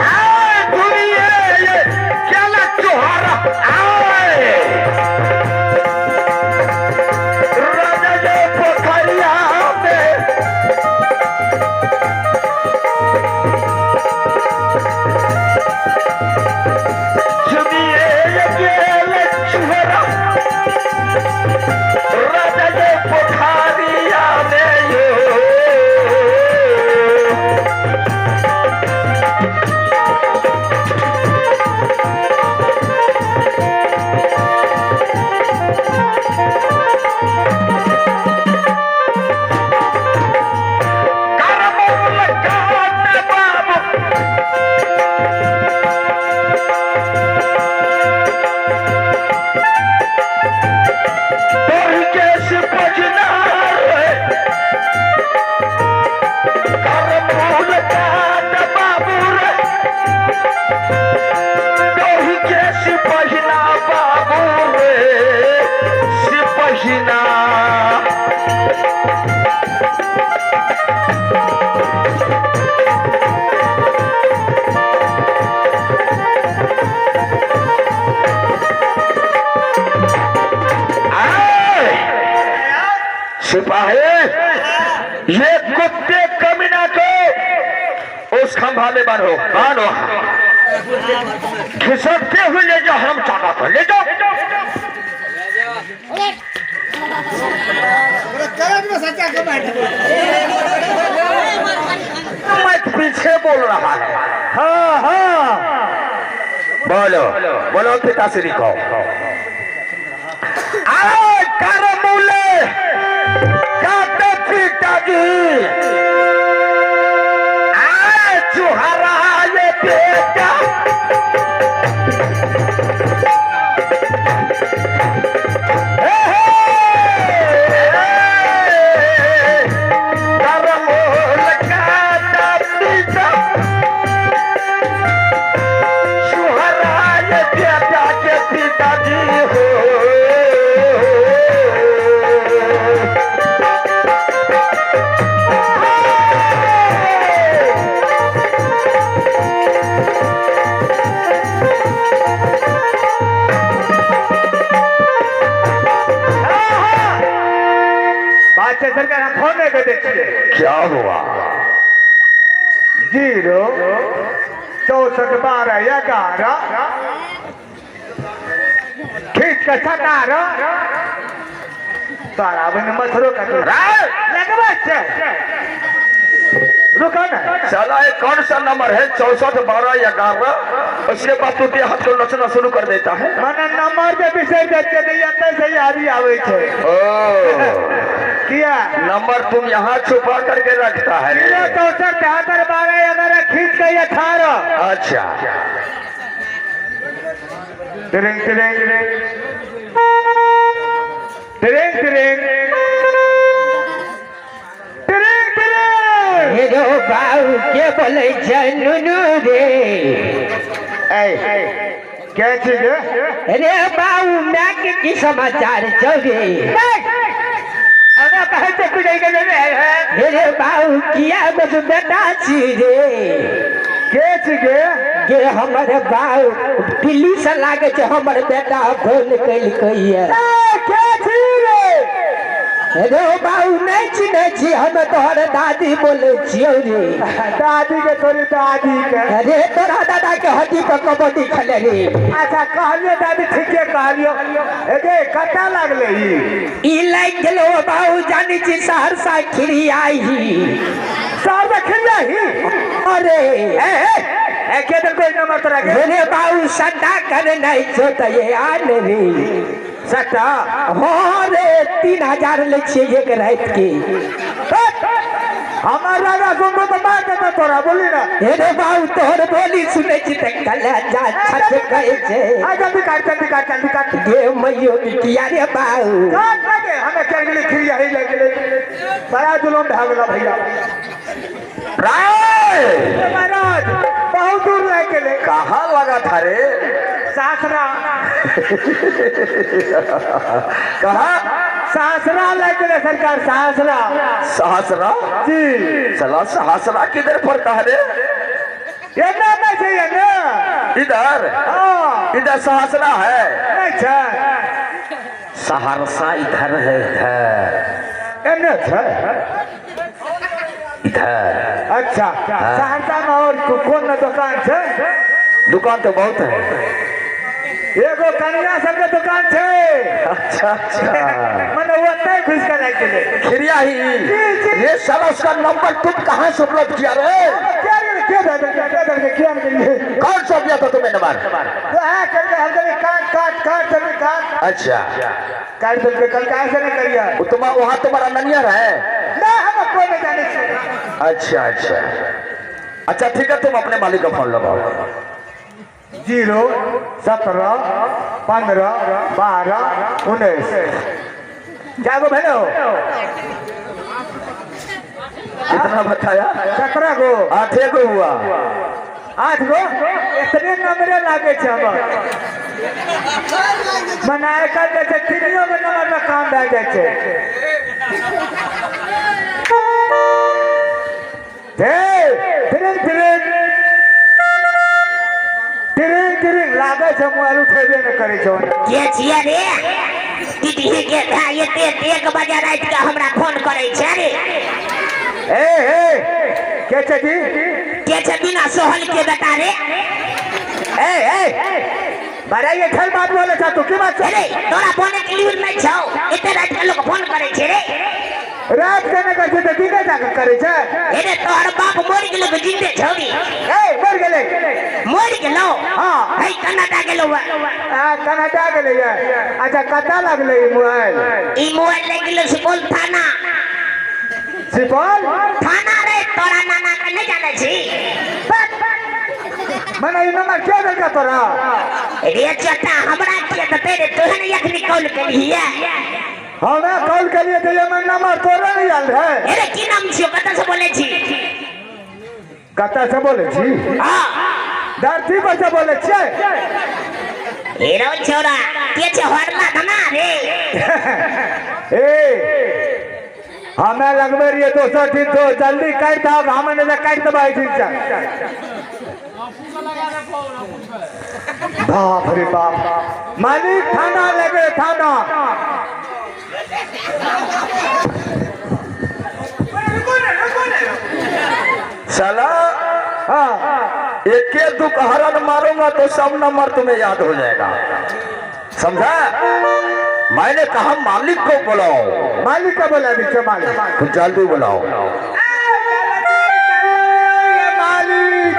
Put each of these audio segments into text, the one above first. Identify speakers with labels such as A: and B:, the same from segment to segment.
A: आय दुनिये ये केला चोहारा आय राजा ये पोखरिया में सुनिए ये केला चोहारा राजा ये पोखरिया में यो। करमूल काट बाबू तोहके सिपजना रे करमूल काट बाबू रे तोहके सिपजना बाबू रे सिपजना। आए! सिपाही ये कुत्ते कमीना को उस खंभा में बांधो बांधो, घिसटते हुए ले जाओ, हम चाका को ले जाओ। मैं पीछे बोल रहा है।
B: हाँ हाँ
A: बोलो बोलो पिताश्री को। आए करमूले काटे पिताजी आए चुहरा ये बेटा हे हे, करमूल काटा पिता सुहरा ये बेटा के पिताजी हो।
B: बात छै सरकार, हम फोन नहि कऽ दै छियै।
A: क्या हुआ?
B: 0 64 12 11 खींच के 17 तारा बन मथरो कटो
A: राय
B: लगबै छै, रुको ना।
A: साला ये कौन सा नंबर है 64 12 11? उसके बाद तू हाथ को नचना शुरू कर देता है।
B: मने नंबर जे बिसरि जाइ छियै तऽ एतै से यादी आबै छै।
A: ओ
B: किया
A: नंबर तुम यहाँ छुपा करके रखता है रे।
B: 0 64 73 12 11 खींच के 18।
A: अच्छा
B: तिरिंग तिरिंग तिरिंग तिरिंग तिरिंग तिरिंग।
C: हे रो बाऊ के बोलै छै नुनू रे।
B: ऐ के छी गे?
C: रे बाऊ my के की समाचार छौ रे?
B: हमरा कहै छै पिटै के रे।
C: हे रे बाऊ किया बस बेटा छी रे?
B: के छी गे?
C: गे हमर बाऊ दिल्ली से लागै छै हमर बेटा फोन केलकैया।
B: ए के छी रे?
C: रे बाऊ नहि चिन्है छी हम, तोहर दादी बोलै छियौ रे।
B: दादी के तोरी दादी के।
C: अरे तोरा दादा के हड्डी पर कबड्डी खेले रे।
B: अच्छा कहलियो दादी, ठीके कहलियो। ए गे कतऽ लागलै ई?
C: ई लागि गेलो बाऊ, जानी छी सहरसा खिरियाही।
B: सहरसा खिरियाही?
C: अरे
B: ए ए ए के देलको ई नंबर तोरा के?
C: रे बाऊ सट्टा कर नहीं छो त ये आन रे।
B: सट्टा?
C: हाँ रे 3000 लै छियै एक राति के।
B: हमर दादा सुनबो तऽ मार देतौ तोरा, बोली ना।
C: हे रे बाऊ तोहर बोली सुनै छी तऽ कलेजा छटकै छै।
B: आ जल्दी काट जल्दी काट जल्दी काट।
C: गे मैयो बिटिया रे बाऊ।
B: काट लगे हमें चल गेलै खिरियाही लागि गेलै, बड़ा जुलम भए गेल भैया।
A: राय
B: महाराज बहुत दूर लागि गेलै।
A: कहाँ लगा था रे?
B: सासरा।
A: कहाँ?
B: सहसरा लग गेलै सरकार, सहसरा।
A: सहसरा?
B: जी।
A: साला सहसरा किधर पड़ता है रे?
B: एने नहीं छै, एने।
A: इधर?
B: हाँ।
A: इधर सहसरा है?
B: नहीं छै।
A: सहरसा इधर है, इधर।
B: एने छै।
A: इधर।
B: अच्छा।
A: हाँ।
B: सहरसा में और कोन दुकान छै?
A: दुकान तो बहुत है।
B: एगो कनिया सबके दुकान छै।
A: अच्छा अच्छा।
B: मने ओतै घुसि के लागि गेलै।
A: खिरिया ही।
B: जी, जी।
A: ये साला उसका नंबर तुम कहाँ से उपलब्ध किया रे?
B: क्या रे, के दे देलकै, के देलकै, किया ने गेलियै?
A: कौन सौंप दिया था तुम्हें नंबर?
B: वएह करके हम कहलियै काट काट काट देलकै, काट।
A: अच्छा।
B: काटि देलकै, कहलकै ऐसे नहि करियै।
A: वो तुम्हारा वहाँ तुम्हारा ननियर है?
B: नहि, हम कोइ नहि जानै छियै।
A: अच्छा अच्छा अच्छा, ठीक है, तुम अपने मालिक का फोन लगाओ।
B: 0 17 15 12 19। क्या गो भेलो?
A: कितना बताया?
B: 17 गो।
A: 8 गो हुआ।
B: 8 गो? इतने नंबरे लागे छै हमर। मने आइ काल्हि जे छै 3 गो नंबर में काम भए जाइ छै। हे, ट्रिंग ट्रिंग ट्रिंग ट्रिंग लागे छै, मोबाइल उठेबे नहि करै छै।
C: के छियै रे? दीदी के भाय एते 1 बजे राति के हमरा फोन करै छै रे।
B: ए ए के छै जी?
C: के छै बिना सोहल के बेटा रे?
B: ए ए बड़ा ये ठल बात बोले छा तू, की बात छै?
C: रे तोरा बोने के लूर नहि छौ, एते राति के लोक फोन करै छै रे।
B: रात के नहि करै छै तऽ दिने जाके करै छै।
C: रे तोहर बाप मरि गेलो तऽ जिन्दे छौ रे।
B: ए मरि गेलै।
C: मरि गेलो?
B: हाँ।
C: है कनाडा गेलो।
B: आ कनाडा गेलै ये। अच्छा कतऽ लगलै ई मोबाइल?
C: ई मोबाइल लागि गेलो सुपौल थाना।
B: सुपौल
C: थाना रे, तोरा नाना के नहि जानै छी?
B: मने ई नंबर के देलका तोरा?
C: रे चटा हमरा के देतै रे, तोहन एखनी कॉल केलियै।
B: हमे कॉल केलियै तऽ एहिमे नंबर तोरे नहि आयल रहै।
C: अरे की नाम छियौ, कतऽ से बोलै छी?
B: कतऽ से बोलै छी?
C: हाँ।
B: धरती पर से बोलै छियै।
C: हेरो छौड़ा के छै हरला धना रे?
B: ए हमे लगबै रहियै दोसर दिन, तो जल्दी काटि दहक, हमे नहि तऽ काटि देबै एहि दिन से। बाप रे बाप, मालिक थाना लगे थाना।
A: साला
B: हाँ।
A: एक एक दुख हरन मारूंगा तो सब नंबर तुम्हें याद हो जाएगा, समझा? मैंने कहा मालिक को बुलाओ।
B: मालिक को बुला दीजिए, मालिक
A: तो जल्दी बुलाओ।
B: मालिक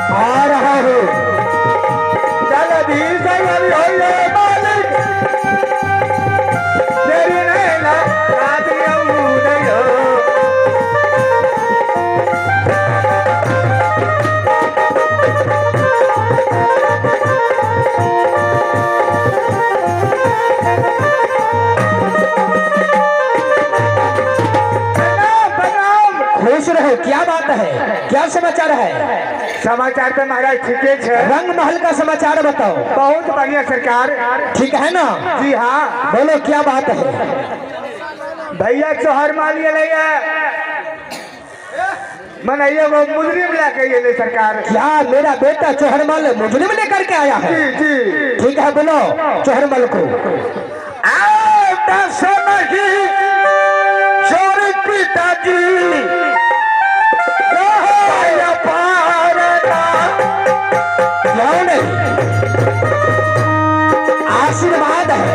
C: आ रहा हूँ।
B: जल्दी से मालिक तेरी नैना
C: खुश रहो। क्या बात है, क्या समाचार है?
B: समाचार तो महाराज ठीक है।
C: रंग महल का समाचार बताओ।
B: बहुत बढ़िया सरकार।
C: ठीक है ना?
B: जी हाँ।
C: बोलो क्या बात है?
B: भैया चोहर माल ये मने ये वो मुजरिम लेके ये सरकार।
C: क्या मेरा बेटा चोहरमल मुजरिम लेकर के आया है?
B: जी जी।
C: ठीक है, बोलो चोहरमल को।
A: पिताजी
C: क्यों नहीं, आशीर्वाद है।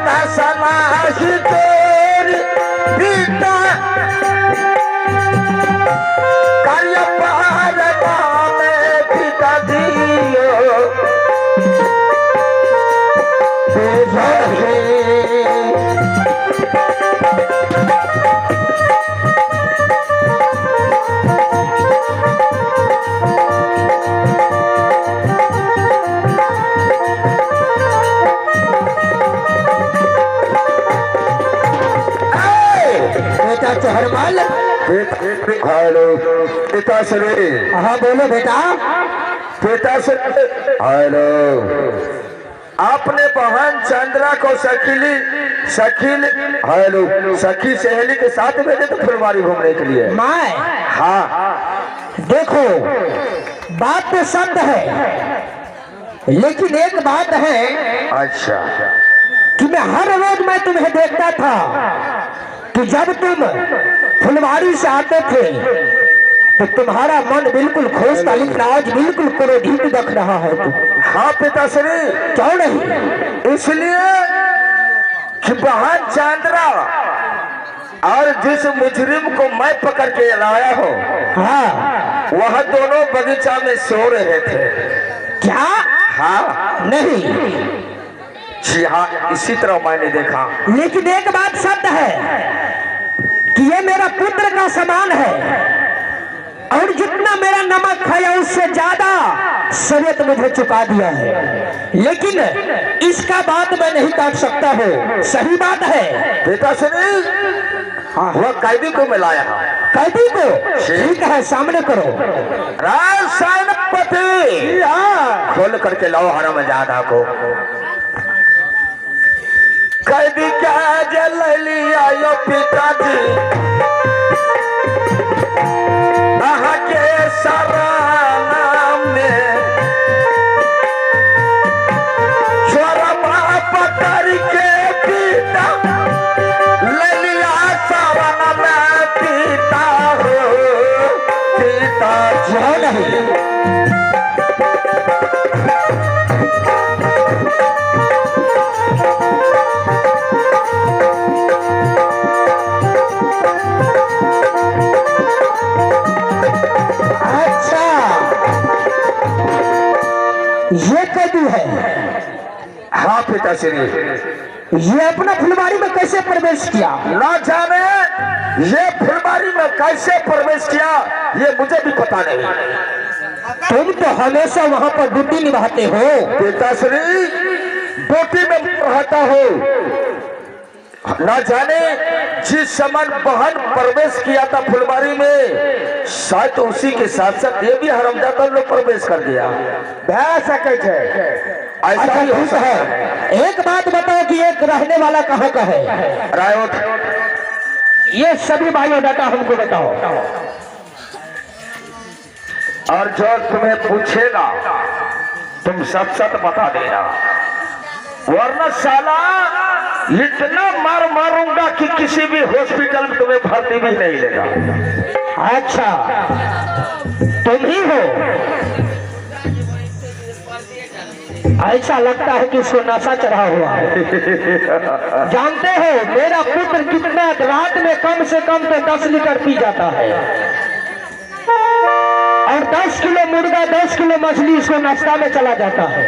A: पिता पिताजी
C: बेटा चोहरमल,
A: हाँ। हेलो पिताश्री।
C: हाँ बोलो बेटा।
A: पिताश्री हेलो, आपने बहन चंद्रा को सखीली सखील हेलो सखी सहेली के साथ भेजे तो फुलवारी घूमने के लिए।
C: माए
A: हाँ
C: देखो बात तो सत्य है, लेकिन एक बात है।
A: अच्छा।
C: कि मैं हर रोज मैं तुम्हें देखता था कि जब तुम फुलवारी से आते थे तो तुम्हारा मन बिल्कुल खुश था, लेकिन आज बिल्कुल क्रोधित दिख रहा है तुम।
A: हाँ पिताश्री।
C: क्यों नहीं?
A: इसलिए कि बहन चंद्रा और जिस मुजरिम को मैं पकड़ के लाया हूँ,
C: हाँ,
A: वह दोनों बगीचा में सो रहे थे।
C: क्या?
A: हाँ।
C: नहीं
A: जी हाँ, इसी तरह मैंने देखा।
C: लेकिन एक बात सत्य है कि ये मेरा पुत्र का समान है और जितना मेरा नमक खाया उससे ज्यादा शरीयत मुझे चुका दिया है, लेकिन इसका बात मैं नहीं काट सकता हूँ। सही बात है
A: पिताश्री।
C: हाँ,
A: वह कैदी को मिलाया है।
C: कैदी को? ठीक है, सामने करो।
A: राज सेनापति खोल करके लाओ हरामजादा को। कैदी क्या जल लिया यो पिताजी, अहाँ के सराना में छोरा पकड़ के पिता ले लिया सराना में पिता हो पिता
C: क्यों नहीं? अच्छा, ये कैदी है।
A: हाँ पिताश्री।
C: ये अपना फुलवारी में कैसे प्रवेश किया?
A: ना जाने ये फुलवारी में कैसे प्रवेश किया, ये मुझे भी पता नहीं।
C: तुम तो हमेशा वहां पर ड्यूटी निभाते हो।
A: पिताश्री ड्यूटी में रहता हूँ, ना जाने जिस समय बहन प्रवेश किया था फुलवारी में, शायद उसी के साथ साथ ये भी हरामजादा लोग प्रवेश कर दिया।
B: भए सकै छै।
A: ऐसा
C: अच्छा
A: ही हो
C: ठीक
A: सकता
C: है,
A: है।
C: एक बात बताओ कि एक रहने वाला कहाँ का है?
A: रायोट।
C: ये सभी बायोडाटा हमको बताओ।
A: और जो तुम्हें पूछेगा तुम सच सच बता देना, वरना साला इतना मार मारूंगा कि किसी भी हॉस्पिटल में तुम्हें भर्ती भी नहीं लेगा।
C: अच्छा तुम ही हो। ऐसा लगता है कि इसको नशा चढ़ा हुआ है। जानते हो मेरा पुत्र कितना रात में कम से कम तो 10 लीटर पी जाता है और 10 किलो मुर्गा 10 किलो मछली इसको नाश्ता में चला जाता है,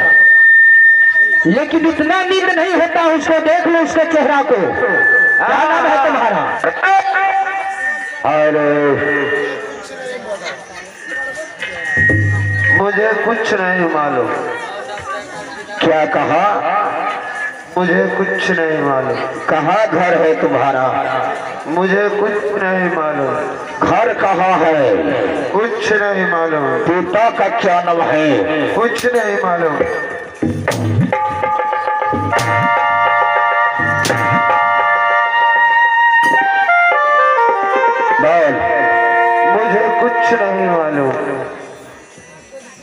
C: लेकिन इतना नींद नहीं होता उसको। देख लो उसके चेहरा को। क्या नाम है तुम्हारा?
A: अरे
D: मुझे कुछ नहीं मालूम।
A: क्या कहा?
D: मुझे कुछ नहीं मालूम।
A: कहाँ घर है तुम्हारा?
D: मुझे कुछ नहीं मालूम।
A: घर कहाँ है?
D: कुछ नहीं मालूम।
A: पिता का क्या नाम है?
D: कुछ नहीं मालूम।
A: बोल।
D: मुझे कुछ नहीं मालूम।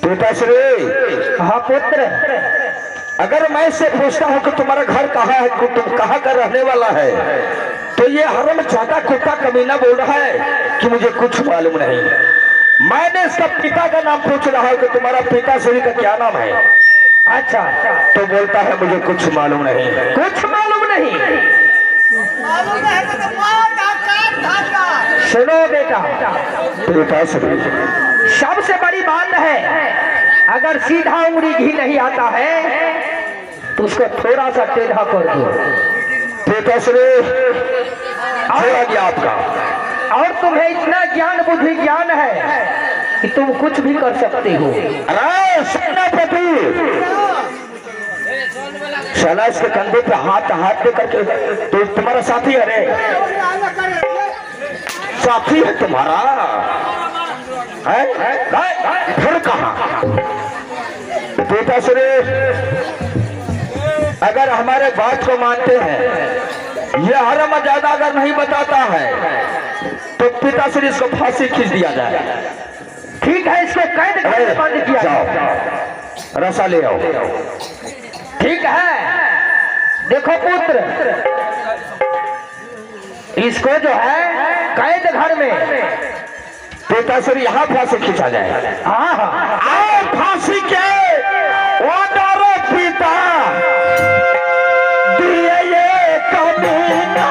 A: पिताश्री।
C: हाँ पुत्र।
A: अगर मैं इससे पूछता हूँ कि तुम्हारा घर कहाँ है, तुम कहाँ का रहने वाला है, तो ये हरम जादा कुत्ता कमीना बोल रहा है कि मुझे कुछ मालूम नहीं। मैंने इसका पिता का नाम पूछ रहा हूँ कि तुम्हारा पिताश्री का क्या नाम है।
C: अच्छा,
A: तो बोलता है मुझे कुछ मालूम नहीं।
C: कुछ मालूम नहीं। सुनो बेटा,
A: पिताश्री
C: सबसे बड़ी बात है अगर सीधा उंगली घी नहीं आता है तो उसको थोड़ा सा टेढ़ा कर दो।
A: पिताश्री और गया आपका।
C: और तुम्हें इतना ज्ञान बुद्धि ज्ञान है कि तुम कुछ भी कर सकते हो।
A: अरे सेनापति, साला इसके कंधे पे हाथ हाथ पे करके तो तुम्हारा साथी है रे। साथी है तुम्हारा है? घर कहाँ? बेटा सुरेश, अगर हमारे बात को मानते हैं, ये हरामजादा अगर नहीं बताता है तो पिताश्री इसको फांसी खींच दिया जाए।
C: ठीक है, इसको कैद घर बंद किया
A: जाओ, रसा ले आओ।
C: ठीक है, देखो पुत्र, इसको जो है कैद घर में
A: पिताश्री यहाँ फांसी खींचा जाए।
C: हाँ हाँ,
A: आओ फांसी के ओ डरो पिता दिए ये कमीना।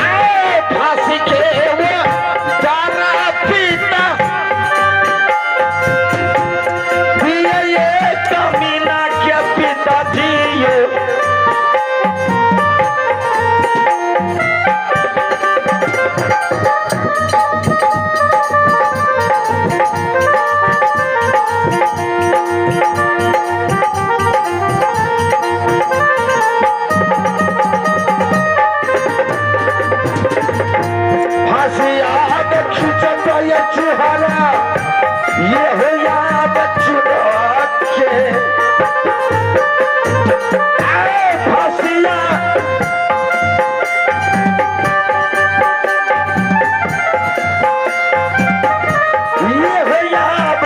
A: आओ फांसी के वो डरो पिता दिए ये कमीना के पिता दिए। ये चुहारा ये हो याद के फांसिया ये हो याद।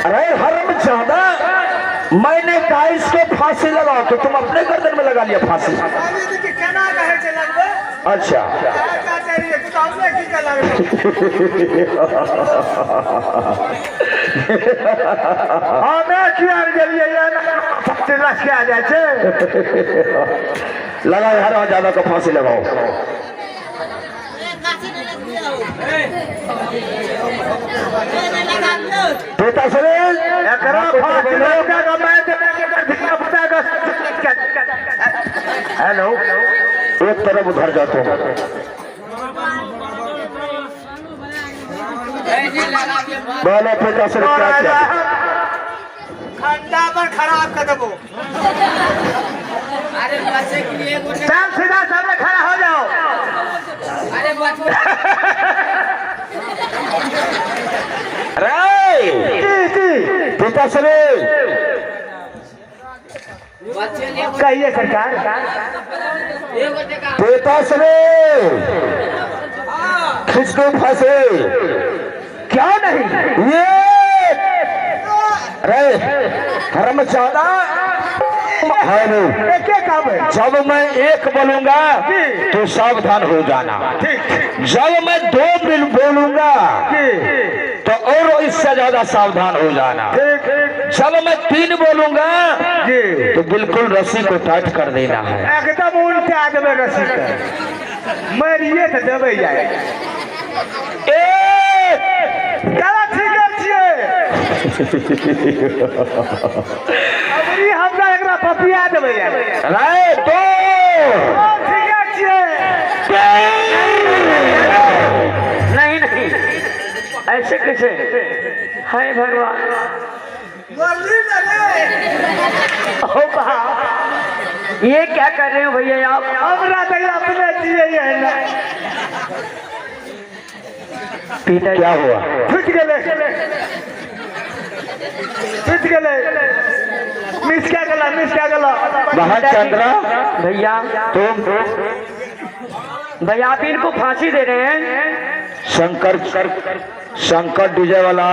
A: अरे हरम ज्यादा, मैंने कहा इसको फांसी लगाओ तो तुम अपने गर्दन में लगा लिया फांसी। अच्छा लगाओ हरम ज्यादा को फांसी लगाओ। बेटा सुरेश
D: हेलो,
A: एक तरफ उधर जाते हो। बोलो पिता सुरेश क्या किया?
B: खंडा पर खराब कर दबो।
E: अरे बच्चे के लिए
B: चल सीधा सामने खड़ा हो जाओ।
E: अरे बच्चों
A: अरे पिता सुरेश
B: कहिए सरकार।
A: पिता सुरेश खींच दो फांसी।
C: क्यों नहीं?
A: ये अरे हरामजादा है नहीं।
B: काम है,
A: जब मैं एक बोलूंगा तो सावधान हो जाना, जब मैं दो बोलूंगा तो और इससे ज्यादा सावधान हो जाना, जब मैं तीन बोलूंगा तो बिल्कुल रस्सी को टाइट कर देना है।
B: एकदम उल्टा देवे रस्सी के, मरिए तो देवे जाए।
A: एक
B: अबरी हमरा एकरा पपिया देबै
A: अरे दो
B: ठीक छियै।
D: नहीं नहीं, ऐसे कैसे? हाय भगवान, ओ बाप, ये क्या कर रहे हो भैया आप?
B: हमरा तो अपने छियै ना।
D: पिता
A: क्या हुआ?
B: फुट गेलै, फुट गेलै, मिस क्या गला, मिस क्या गला।
A: बहन चंद्रा
D: भैया,
A: तुम
D: भैया आप इनको फांसी दे रहे हैं।
A: शंकर शंकर डीजे वाला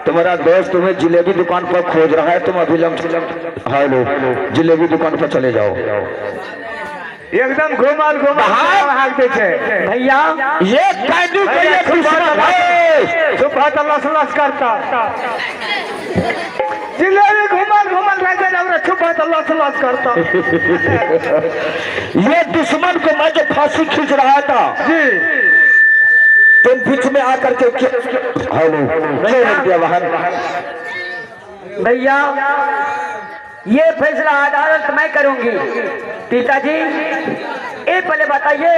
A: तुम्हारा दोस्त तुम्हें जिलेबी दुकान पर खोज रहा है, तुम अभी हेलो जिलेबी दुकान पर चले जाओ।
B: एकदम घुमाल घुमाल भाग दे छे
D: भैया।
A: ये कैदी के ये दुश्मन है।
B: चुप हाथ लस लस करता जिलेबी घुमाल घुमाल रह जाए, हमरा चुप हाथ लस लस करता।
A: ये दुश्मन को मैं जो फांसी खींच रहा था
B: जी,
A: तो तुम बीच में आकर के हेलो क्यों दिया बाहर?
D: भैया ये फैसला अदालत मैं करूंगी। पिताजी ये पहले बताइए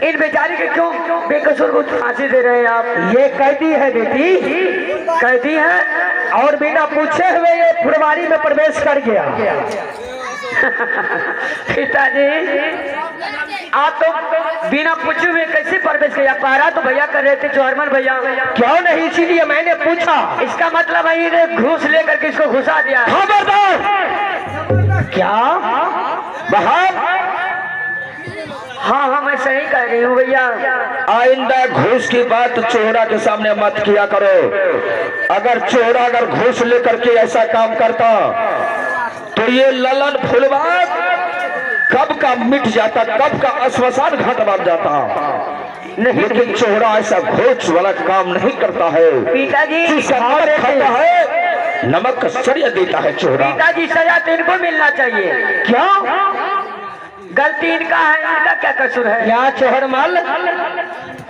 D: इन बेचारी के क्यों बेकसूर को फांसी दे रहे हैं आप?
C: ये कैदी है बेटी,
D: कैदी है
C: और बिना पूछे हुए ये फुलवारी में प्रवेश कर गया।
D: पिताजी आप तो बिना पूछे हुए कैसे प्रवेश किया? पहरा तो भैया कर रहे थे चौहरमन भैया।
C: क्यों नहीं, इसीलिए मैंने पूछा।
D: इसका मतलब है ये घूस लेकर के इसको घुसा दिया।
A: खबरदार!
C: क्या?
A: बाहर!
D: हाँ हाँ मैं सही कह रही हूँ भैया।
A: आइंदा घूस की बात चोहरा के सामने मत किया करो। अगर चोहरा अगर घूस लेकर के ऐसा काम करता तो ये ललन फुलबाग कब का मिट जाता, कब का श्मशान घाट बन जाता।
D: नहीं,
A: लेकिन चोहरा ऐसा घूस वाला काम नहीं करता है।
D: पिताजी
A: जिसका नमक खाता है नमक का सरिया देता है चोहरा।
D: पिताजी सजा तो इनको मिलना चाहिए।
C: क्यों?
D: गलती इनका है, इनका क्या कसूर है?
C: क्या चोहरमल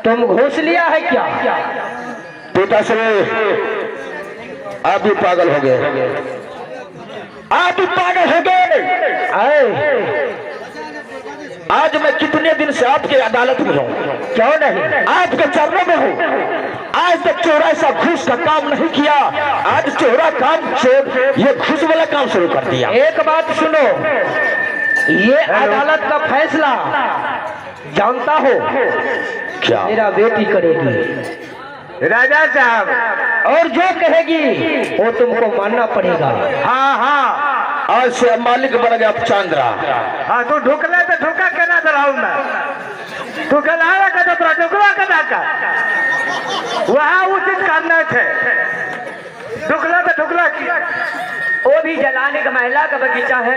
C: तुम घूस लिया है क्या?
A: पिताश्री आप भी पागल हो गए, आप भी पागल हो गए।
C: आए
A: आज मैं कितने दिन से आपके अदालत में हूँ,
C: क्यों नहीं,
A: आपके चरणों में हूँ, आज तक चोरा ऐसा घूस का काम नहीं किया। आज चोरा काम चोर ये घूस वाला काम शुरू कर दिया।
C: एक बात सुनो, ये अदालत का फैसला जानता हो
A: क्या
C: मेरा बेटी करेगी
B: राजा साहब,
C: और जो कहेगी वो तुमको मानना पड़ेगा।
B: हाँ हाँ,
A: आज से मालिक बन गया चांद्रा।
B: हाँ तू ढुकला तो ढुका के ना डराऊ मैं, तू गलाया का तो तोरा ढुकवा के ना का वहाँ उचित करना थे। ढुकला तो ढुकला की
D: वो भी जलाने का महिला का बगीचा है।